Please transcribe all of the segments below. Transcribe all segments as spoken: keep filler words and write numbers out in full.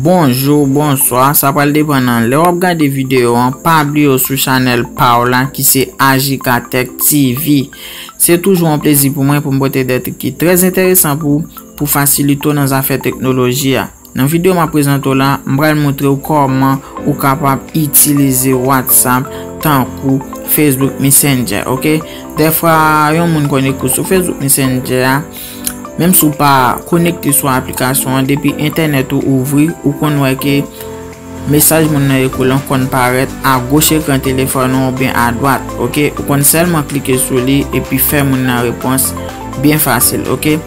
Bonjou, bonswa, sa pral depann nan lè w ap gade videyo an. Pa bliye w sou chanèl pa w la ki se Ajikatèk T V. Se toujou yon plezi pou mwen pou m pote de trik ki trè enteresan pou, pou fasilite w nan zafè teknoloji a. Nan videyo m ap prezante w la, m pral montre w kòman ou kapab itilize WhatsApp tankou Facebook Messenger, oke? Dèfwa, yon moun konekte sou Facebook Messenger a, menm si w pa konekte sou aplikasyon an, depi entènèt ou ouvri, ou konn wè ke mesaj moun nan ekri lan konn parèt agoch ekran telefòn ou oubyen adwat, oke? Ou konn sèlman klike sou li epi fè moun nan repons byen fasil, oke?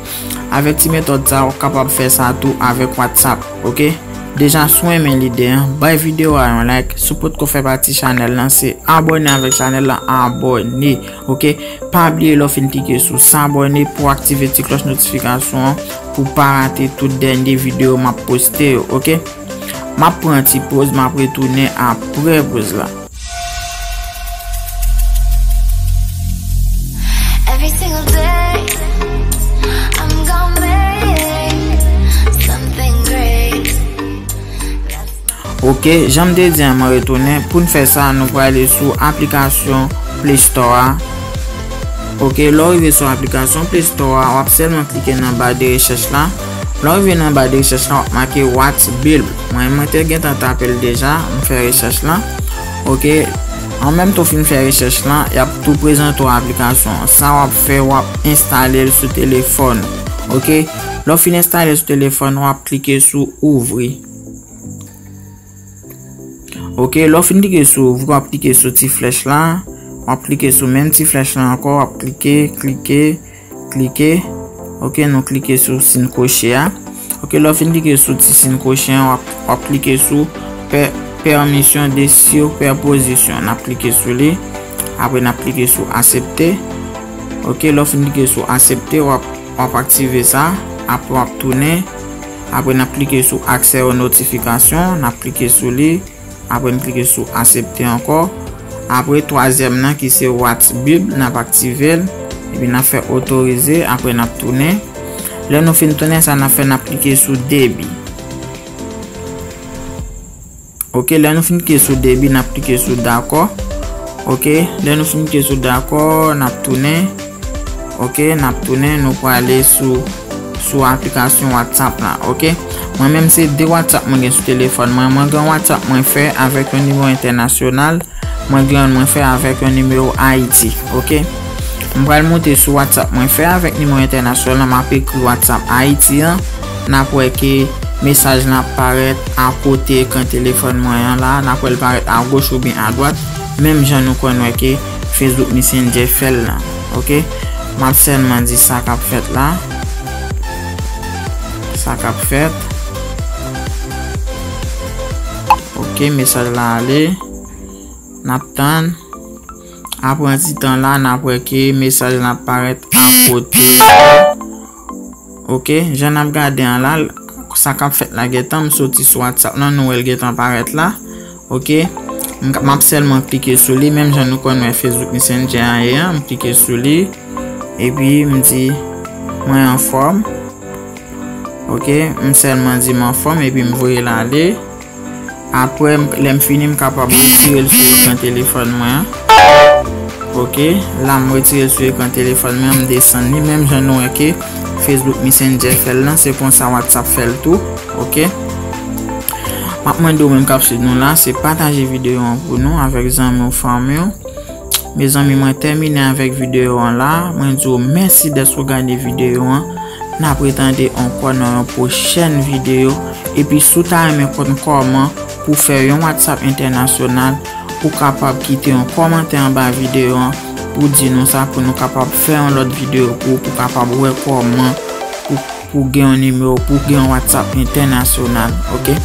Avèk ti metòd sa, ou kapab fè sa tou avèk WhatsApp, oke? Deja, si w renmen lide an, bay videyo a yon like. Si w potko fè pati chanèl lan, se abòne avèk chanèl lan, abòne, oke? Pa bliye lè w fin klike sou s'abonner pou aktive ti klòch notifikasyon an pou pa rate tout dènye videyo m ap poste yo, oke? M ap pran ti poz, m ap retounen apre poz la. Every single day, I'm gonna make something great. That's my... Oke, jan m te di an, mwen retounen. Pou n fè sa, nou prale sou aplikasyon Play Store a. Oke, lè w rive sou aplikasyon Play Store a, w ap sèlman klike nan ba de rechèch la. Lè w rive nan ba de rechèch la, w ap make What's Bulb. Mwen, mwen te gentan tape l deja, m fè rechèch la. Oke, an menm tan w fin fè rechèch la, y ap tou prezante w aplikasyon an. Sa w ap fè, w ap enstale l sou telefòn ou. Oke, lè w fin enstale l sou telefòn ou, w ap klike sou ouvri. Oke, lè w fin klike sou ouvri, w ap klike sou ti flèch la. W ap klike sou menm ti flèch la ankò, w ap klike, klike, klike. Oke, nou klike sou siy koche a. Oke, lè w fin klike sou ti siy koche a, w ap, w ap klike sou pè-, permission de superposition. N ap klike sou li. Apre, n ap klike sou aksepte. Oke, lè w fin klike sou aksepte, w ap, w ap aktive sa. Apre, w ap tounen. Apre, n ap klike sou accès aux notifications. N ap klike sou li. Apre, n klike sou aksepte ankò. Apre, twazyèm nan ki se What's Bulb, n ap aktive l. Epi n ap fè otorize, apre n ap tounen. Lè nou fin tounen, sa n ap fè, n ap klike sou debi. Oke, lè nou fin klike sou debi, n ap klike sou dakò. Oke, lè nou fin klike sou dakò, n ap tounen. Oke, n ap tounen, nou prale sou, sou aplikasyon WhatsApp la, oke? Mwen menm se de WhatsApp mwen gen sou telefòn mwen. Mwen gen yon WhatsApp mwen fè avèk yon nimewo entènasyonal. Mwen gen yon mwen fè avèk yon nimewo Ayiti, oke? M pral monte sou WhatsApp mwen fè avèk nimewo entènasyonal la, m ap ekri WhatsApp Ayiti an. N ap wè ke mesaj lan ap parèt akote ekran telefòn mwen an la. N ap wè l parèt agoch oubyen adwat. Menm jan nou konn wè ke Facebook Messenger fè l lan, oke? M ap sèlman di sa k ap fèt la. Sa k ap fèt. Oke, mesaj la ale. N ap tann. Apre yon ti tan la, n ap wè ke mesaj la ap parèt akote. Oke, jan n ap gade an la, sa k ap fèt la gentan, m soti sou WhatsApp lan, nou wè l gentan parèt la. Oke, m, m ap sèlman klike sou li, menm jan nou konn wè Facebook Messenger an ye an, m klike sou li, epi m di, mwen anfòm. Oke, m sèlman di m anfòm, epi m voye l ale. Apre, m, lè m fini, m kapab retire l sou ekran telefòn mwen an. Oke, la m retire l sou ekran telefòn mwen an, m desann li. Menm jan nou wè ke Facebook Messenger fè l lan, se konsa WhatsApp fè l tou. Oke. M ap mande w menm k ap swiv nou la, se pataje videyo an pou nou avèk zanmi w, fanmi w. Mezanmi, mwen tèmine avèk videyo an la. Mwen di w mèsi dèske w gade videyo an. N ap retande ankò nan yon pwochèn videyo. Epi si w ta renmen konn kòman pou fè yon WhatsApp entènasyonal, ou kapab kite yon kòmantè anba videyo an pou di nou sa, pou nou kapab fè yon lòt videyo pou, pou kapab wè kòman pou, pou gen yon nimewo, pou gen yon WhatsApp entènasyonal, oke?